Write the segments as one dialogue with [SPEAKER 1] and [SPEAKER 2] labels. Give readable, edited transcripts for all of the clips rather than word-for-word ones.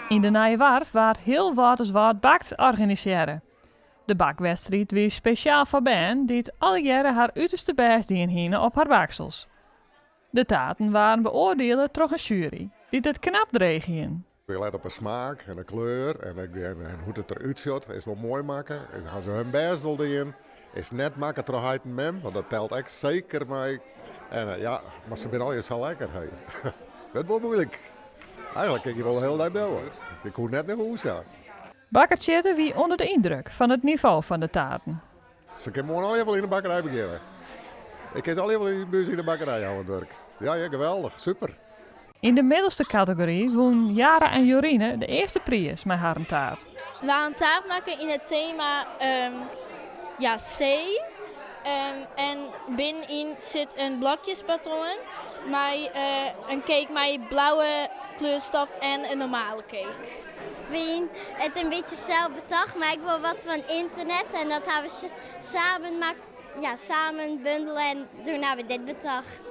[SPEAKER 1] Yn de Nije Warf waard Heel Wâlterswâld Bakt organisearre. De bakwedstriid wie spesjaal foar bern dy't allegearre har uterste bêst dien hiene op har baksels. De taarten waarden beoardiele troch in sjuery, dy't it knap dreech hiene.
[SPEAKER 2] We lette op de smaak en de kleur en, en hoe't it derút sjocht. Is wol moai makke. Ha se hun bêst wol dien. Is net makke troch heit en mem, want dat telt ek seker mei. En eh, ja, mar se binne allegear sa lekker. Hey. Dat wol moeilik. Eigenlik kin ik wol de hiele dei bliuwe. Ik koe net nei hûs. Ja.
[SPEAKER 1] Bakker Tjitte wie ûnder de yndruk fan it nivo fan de taarten.
[SPEAKER 2] Se kinne moarn allegear wol yn de bakkerij begjinne. Ik kin se allegear wol yn bus yn de bakkerij hawwe it wurk. Ja, ja, geweldich, super.
[SPEAKER 1] Yn de middelste kategory wûnen Jara en Jorine de earste priis mei harren taart.
[SPEAKER 3] We ha in taart makke yn it tema ja, see. En binnenyn sit in blokjespatroan mei in cake mei blauwe kleurstof en in normale cake.
[SPEAKER 4] Wy hiene it in bytsje sels betocht, mar ek wol wat fan ynternet en dat ha we samen ja, samen bundele en doe ha we dit betocht.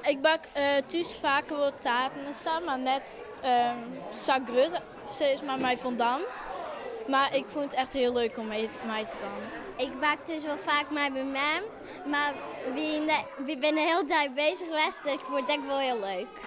[SPEAKER 3] Ik bak thús faker wol taarten en sa, mar net sa grut, sis mar mei fondant. Mar ik fûn it echt hiel leuk om mei te dwaan.
[SPEAKER 4] Ik bak thús wol faak mei myn mem, mar wy binne de hiele dei beuzich west, dus ik fûn it ek wol hiel leuk.